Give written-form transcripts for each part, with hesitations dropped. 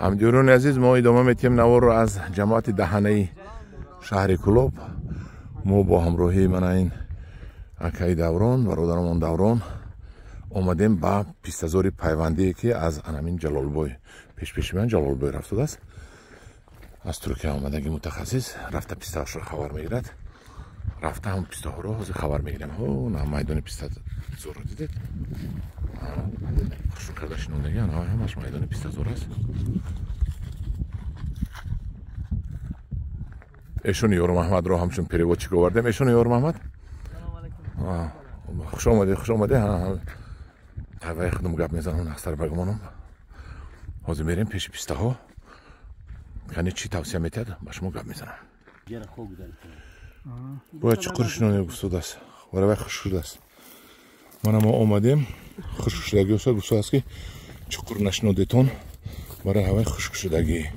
Ҳамдиёрони азиз, мо идома метиҳем наворро аз ҷамоати даҳанаи шаҳри Кӯлоб. Мо бо ҳамроҳии мана ин акаи Даврон, бародарамон Даврон, омадем ба пистазори пайвандие, ки аз анамин Ҷалолбой, пешпеши ман Ҷалолбой рафтудааст. Аз Туркия омадаги мутахассис рафта пистаашро хабар мегирад. Рафта ҳам пистаҳоро ҳозир хабар мегирем. Ҳо, на майдони пистазорро дидед? Хушрӯ карда шинондаги, ана ҳамаш майдони пистазор аст. Эшони Ёрмаҳмадро ҳамчун переводчик овардем. Эшони Ёрмаҳмад, хуш омадед, хуш омадед. Ҳаваи худам гап мезанам, нақстар багумонам. Ҳозир мерем пеши пистаҳо, кани чӣ тавсия метиҳад, ба шумо гап мезанам. Бояд чуқур шинонем, гуфтудааст, варавай хушк шудааст. Мана мо омадем, хушк шудагӣ оса гуфтудааст, ки чуқур нашинодетон, барои ҳаваи хушк шудагӣ.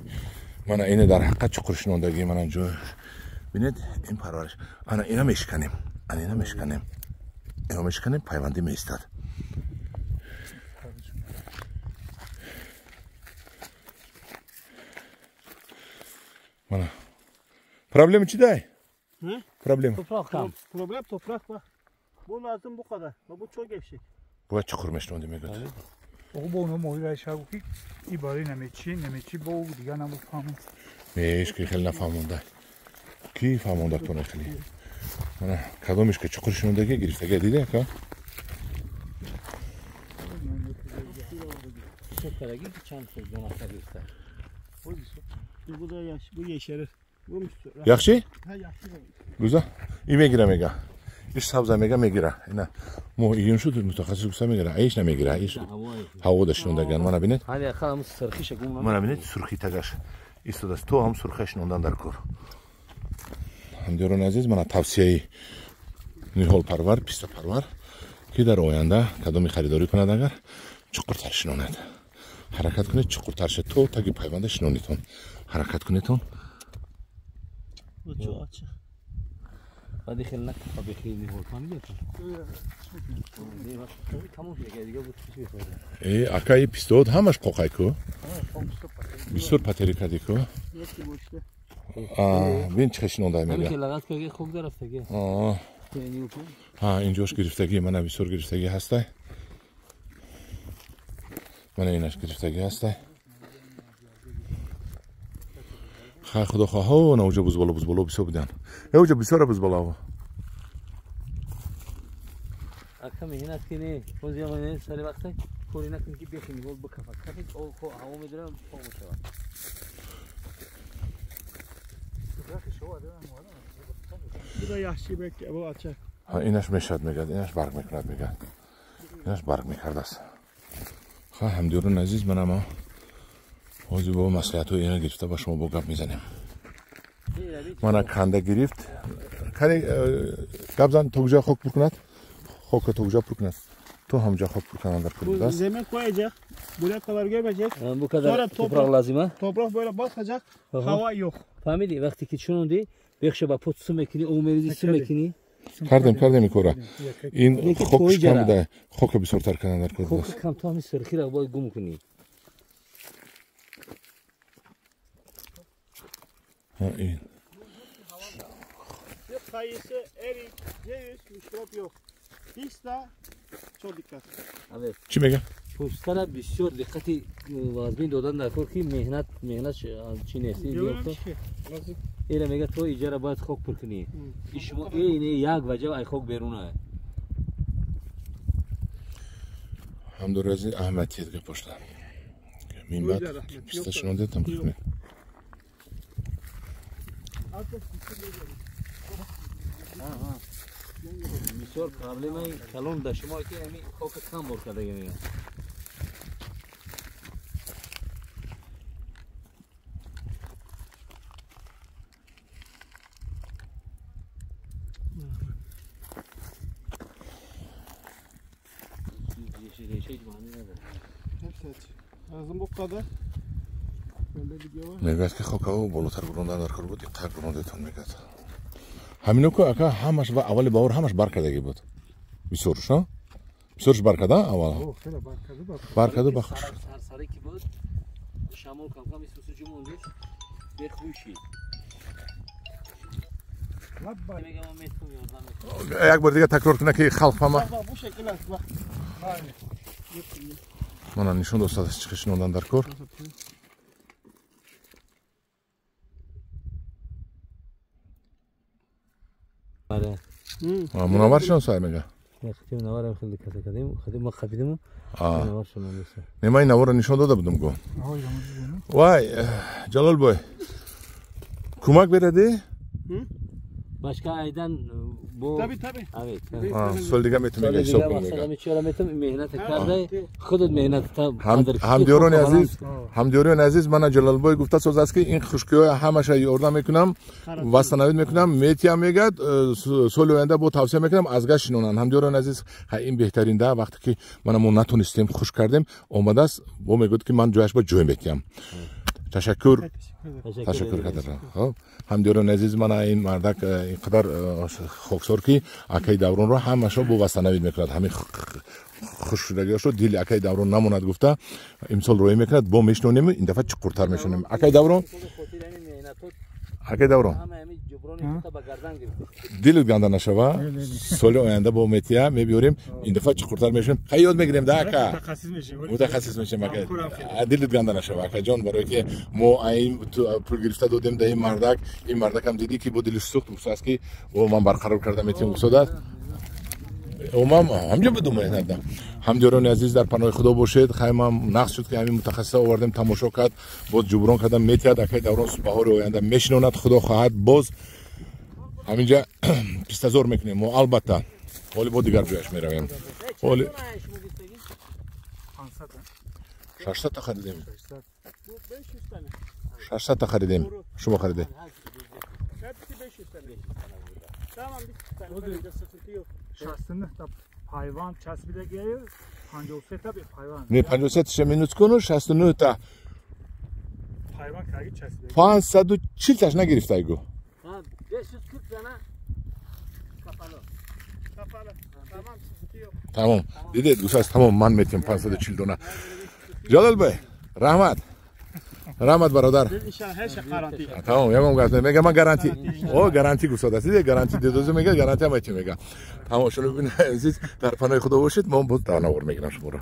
Мана ине дар ҳақиқат чуқур шинондагӣ. Мана ҷой бинед, ин парвариш. Ана ина мешиканем, ана ина мешиканем, ина мешиканем, пайвандӣ меистад. Мана проблема чӣ дай? Проблема? Toprak tam. Problem toprak bak. Bu lazım bu kadar. Bu çok gevşek. Бояд чуқур мешинонди, мегӯяд. Оғо, бо оно моҳира шаву ки и барои намечи, намечи бо дига намефаҳмам. Не, ҳеч ки хеле нафаҳмонда. Ки фаҳмонда тона хеле? Мана кадомиш ки чуқур шинондагӣ гирифтага, дида ака? Bu da yaş, bu yeşerir. Яхши? Гуза? И мегира, мега. Иш сабза мега, мегира. Ина мо июн шуд, мутахассис гуфта мегира. Иш намегира, иш ҳаво да шинондаган. Мана бинед. Мана бинед, сурхи тагаш истодааст. То ҳам сурха шинондан дар кор. Ҳамдиёрони азиз, мана тавсияи ниҳолпарвар, пистапарвар, ки дар оянда кадоми харидорӣ кунад, агар чуқуртар шинонад. Ҳаракат кунед чуқуртар шад, то таги пайванда шинонитон. Ҳаракат кунедтон. Bu çok açık. Hadi خیلی نکن بخیلی نهol فهمیدی؟ تمام شد دیگه بود چی بخوره. Э, акаи пистоот ҳамаш қоқай ку? Бисёр патери кардӣ ку? Бин чӣ шинонда мега. Ҳамин ки лағат карди хок дарафтаги. Ҳа, инҷош гирифтагӣ, мана бисёр гирифтагӣ ҳастай. Мана инаш гирифтагӣ ҳастай. Хай, худо хоҳо, на уҷа бузбало, бузбало бисёр буданд. Э, уҷа бисёра бузбалао. Ака меҳнат кини, боз я ман сари вақте кори накун ки бехи нигол бикафа. Кафи об ҳаво медирам, пок мешавад. Bu da yaxşı belki bu açık. Ҳа, инаш мешавад, мегӯяд, инаш барг мекунад, мегӯяд. Инаш барг мекардааст. Ха, ҳамдиёрони азиз, мана мо ҳозир бо маслиҳатҳои ина гирифта ба шумо бо гап мезанем. Мана канда гирифт. Кани гап зан, то куҷо хок пур кунад? Хокро то куҷо пур кунад? То ҳамҷо хок пур кардан дар кор будааст. Zemin koyacak. Buraya kadar gömecek. Bu kadar toprak lazım ha? Toprak böyle basacak. Hava yok. Фаҳмидӣ, вақте ки чунонди бехша ба пот су мекунӣ, об мерезӣ, су мекунӣ. Кардем, кардем ин кора. Ин хокш кам буда, хокро бисёртар кардан дар кор будааст. Хок кам, то ҳамин сирхиро бояд гум кунӣ. Ин. Kayısı, erik, ceviz, mikrop yok. Pista çok dikkat. Evet. Чӣ мега? Пустара бисёр диққати вазмин додан дар кор, ки меҳнат, меҳнат чӣ нест. Ира мега, то иҷара бояд хок пур кунӣ. Шумо ин як ваҷаб ай хок беруна. Ҳамдуразӣ аҳамиятият гапошта. Мин баъд писта шинондетам кунед. Бисёр проблемаи калон дар шумо ки ҳамин хока кам бор кардаги мегӯям. Lazım bu kadar. Мегӯяд, ки хокао болотар бурондан дар кор буд, иққар бурондетон, мегӯяд. Ҳамино ку, ака, ҳамаш ва аввали баҳор ҳамаш бар кардагӣ буд. Бисёрш, а? Бисёрш бар карда аввал. Бар карду ба хуш шуд. Сарсаре ки буд, Шамол кам кам исусу ҷумондиш бехуши. Як бор дига такрор кунад ки халқ фаҳма. Мана нишон дод чӣ шинондан дар кор. Мунаввар шинон сай мега. Не, ман ин наворро нишон дода будам го. Вай, Ҷалолбой, кӯмак берадӣ? Başka aydan bu. Tabii tabii. Evet. Сол дига метавонем ҳисоб кунем. Меҳнат карда, худат меҳнат ҳамдиёрони азиз, ҳамдиёрони азиз, мана Ҷалолбой гуфта соз аст ки ин хушкиҳоя ҳамаша ёрдам мекунам, вастанавид мекунам, метиям мегӯяд, соли оянда бо тавсия мекунам аз гашт шинонанд. Ҳамдиёрони азиз, ин беҳтарин да вақте ки мана мо натонистем хушк кардем, омадааст, бо мегӯяд ки ман ҷояш ба ҷой метиям. Ташаккур. Ташаккур кардам. Хоб, ҳамдиёрони азиз, мана ин мардак ин қадар хоксор ки акаи Давронро ҳамашро бо вастанавид мекунад. Ҳамин хушшудагиашро дили акаи Даврон намонад гуфта имсол роҳӣ мекунад, бо мешинонем, ин дафъа чуқуртар мешинонем. Акаи Даврон, акаи Даврон, дилат ганда нашава, соли оянда бо метия мебиёрем, ин дафъа чуқуртар мешинем. Хай ёд мегирем да ака, мутахассис мешем ака. Дилат ганда нашава акаҷон, барое ки мо ин пул гирифта додем да ин мардак, ин мардакам дидӣ ки бо дилиш сӯхт, гуфтааст ки о ман барқарор карда метиҳам гуфтодааст. Омам ҳамҷо будум меҳнатда. Ҳамдиёрони азиз, дар паноҳи Худо бошед. Хаймам нақс шуд ки ҳамин мутахассиса овардем, тамошо кард, боз ҷуброн кардам, метиҳад. Акаи Даврон баҳори оянда мешинонад, Худо хоҳад, боз ҳаминҷа пистазор мекунем мо албатта. Ҳоли бо дигар ҷояш меравем. Ҳоли 600 та харидем. 600 та харидем. Шумо харидед? Пайванд часбидагиаю 53 та пайванд. Не, 53 ша минус куну 69 та. Пайванд карги часбидаги. 540 таш нагирифтайгу. 540 дана капало. Капало. Тамом, Тамом. Дидед, гуфтааст тамом, ман метиҳам 540 дона. Ҷалолбой, раҳмат. Раҳмат бародар. Тамом, ягон гап мега, ман гарантӣ. О, гарантӣ гуфтодааст. Дидед, гарантӣ дедозу мега, гарантӣ ҳам метиҳам мега. Тамошо бинед азиз, дар паноҳи Худо бошед, мо боз дар навор мегирам шуморо.